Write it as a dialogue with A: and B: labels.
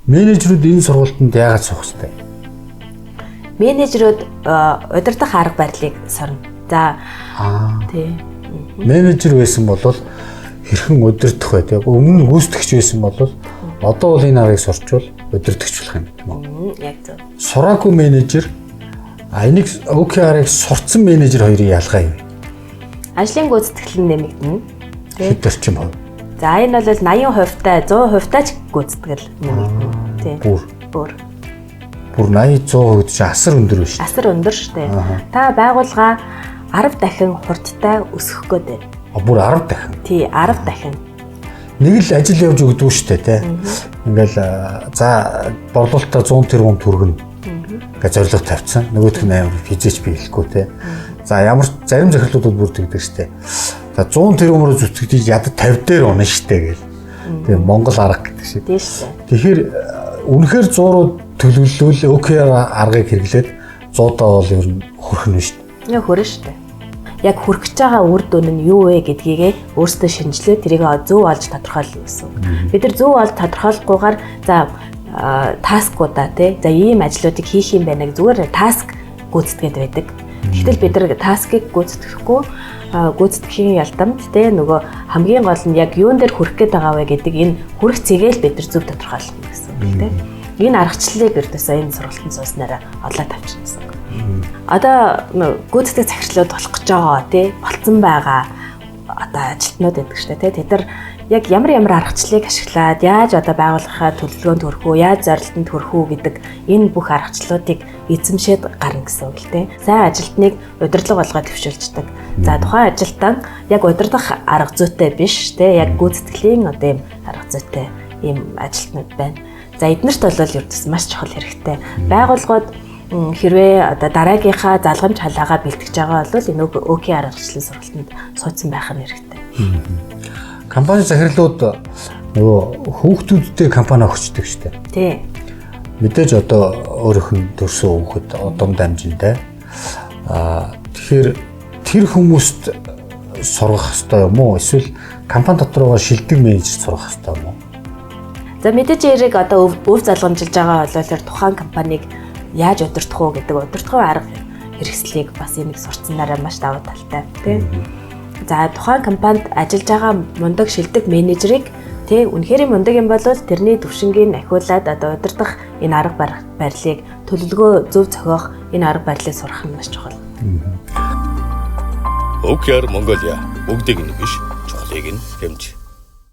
A: Менежерүүд энэ сургалтанд яагаад суух ёстой?
B: Менежерүүд удирдах арга барилыг сорно. За тий.
A: Менежер байсан бол хэрхэн удирдах вэ? Яг өмнө нь гүйцэтгэгч байсан бол одоо бол энэ аргыг сурчвал удирдагч болох юм тийм үү?
B: Яг зөв.
A: Сураагүй менежер энийг OKR-ыг сурцсан менежер хоёрын ялгаа юу?
B: Ажлын гүйцэтгэл нь нэмэгдэнэ.
A: Хэд орчим хувь?
B: За энэ бол 80% та 100% та ч гүйцэтгэл нэмэгдэнэ. Тий.
A: Бүр. Бүр 80 100% чинь асар өндөр биш.
B: Асар өндөр шүү дээ. Та байгууллага 10 дахин хурдтай өсөх гээд байна.
A: Бүр 10 дахин.
B: Тий, 10 дахин.
A: Нэг л ажил явж өгдөг шүү дээ, тий. Ингээл за борлуулалтаа 100 тэрбум төгрөгнө гэж зорилго тавьсан. Нөгөөх нь амар хизээч биелэхгүй тий. За ямар зарим захирлуудад бүр тэгдэг шүү дээ. За 100 тэрбум руу зүтгэж ядад 50 дээр унаа шүү дээ гэл. Тэгээ Монгол арга гэдэг шиг.
B: Тийм шүү дээ.
A: Тэгэхээр үнэхээр 100 руу төлөвлөвөл OKR аргыг хэрэглээд 100-даа бол ер нь хүрэх нь шүү
B: дээ. Яг хүрнэ шүү дээ. Яг хүрэх гэж байгаа үр дүн нь юу вэ гэдгийг өөрсдөө шинжилээ, тэрийг зөв олж тодорхойлно гэсэн үг. Бид нар зөв олж тодорхойлохгүйгээр за таскуудаа тий за ийм ажлуудыг хийх юм байна гэж зүгээр таск гүйцэтгээд байдаг. Тэгтэл бид нар таскыг гүйцэтгэхгүй гүйцэтгэхийн ялдамд тий нөгөө хамгийн гол нь яг юун дээр хүрэх гээд байгаа вэ гэдэг энэ хүрэх цэгээл бид нар зөв тодорхойлно гэсэн үг тий. Энэ аргачлалыг ердөөсөө энэ сургалтанд сууснараа олоод авчихна гэсэн үг. Одоо гүйцэтгэх захирлууд болох гэж байгаа тий болцсон байгаа одоо ажилтнууд байдаг шүү дээ тий. Тэд нар яг ямар ямар аргачлалыг ашиглаад яаж одоо байгууллагынхаа төлөвлөгөөнд хүрэх үү, яаж зорилтонд хүрэх үү гэдэг энэ бүх аргачлалуудыг эзэмшээд гарна гэсэн үг л тий. Сайн ажилтныг удирдлага болгоод төвшүүлждэг. За тухайн ажилтан яг удирдах арга зүйтэй биш тий, яг гүйцэтгэлийн одоо ийм арга зүйтэй ийм ажилтнууд байна. За эднэрт бол ердөөс маш чухал хэрэгтэй. Байгууллагууд хэрвээ одоо дараагийнхаа залгамж халаагаа бэлтгэж байгаа бол энэ OKR аргачлалын сургалтанд суудсан байх нь хэрэгтэй.
A: Компани захирлууд нөгөө хүүхдүүдтэй компани өгчдөг шүү дээ.
B: Тий.
A: Мэдээж одоо өөрийнх нь төрсөн хүүхэд удам дамжинтай. Тэгэхээр тэр хүмүүст сургах ёстой юм уу? Эсвэл компани дотор байгаа шилдэг менежер сургах ёстой юм уу?
B: За мэдээж хэрэг одоо өв залгамжилж байгаа бол тухайн компанийг яаж удирдах уу гэдэг удирдахын арга хэрэгслийг бас энийг сурцсанараа маш давуу талтай тий. За тухайн компанид ажиллаж байгаа мундаг шилдэг менежерийг тий үнэхээр мундаг юм бол тэрний төвшингийг ахиулаад одоо удирдах энэ арга барилыг төлөвлөгөө зөв зохиох энэ арга барилыг сурах нь маш чухал.
C: OKR Mongolia бүгдийг нь биш, чухлыг нь хэмж.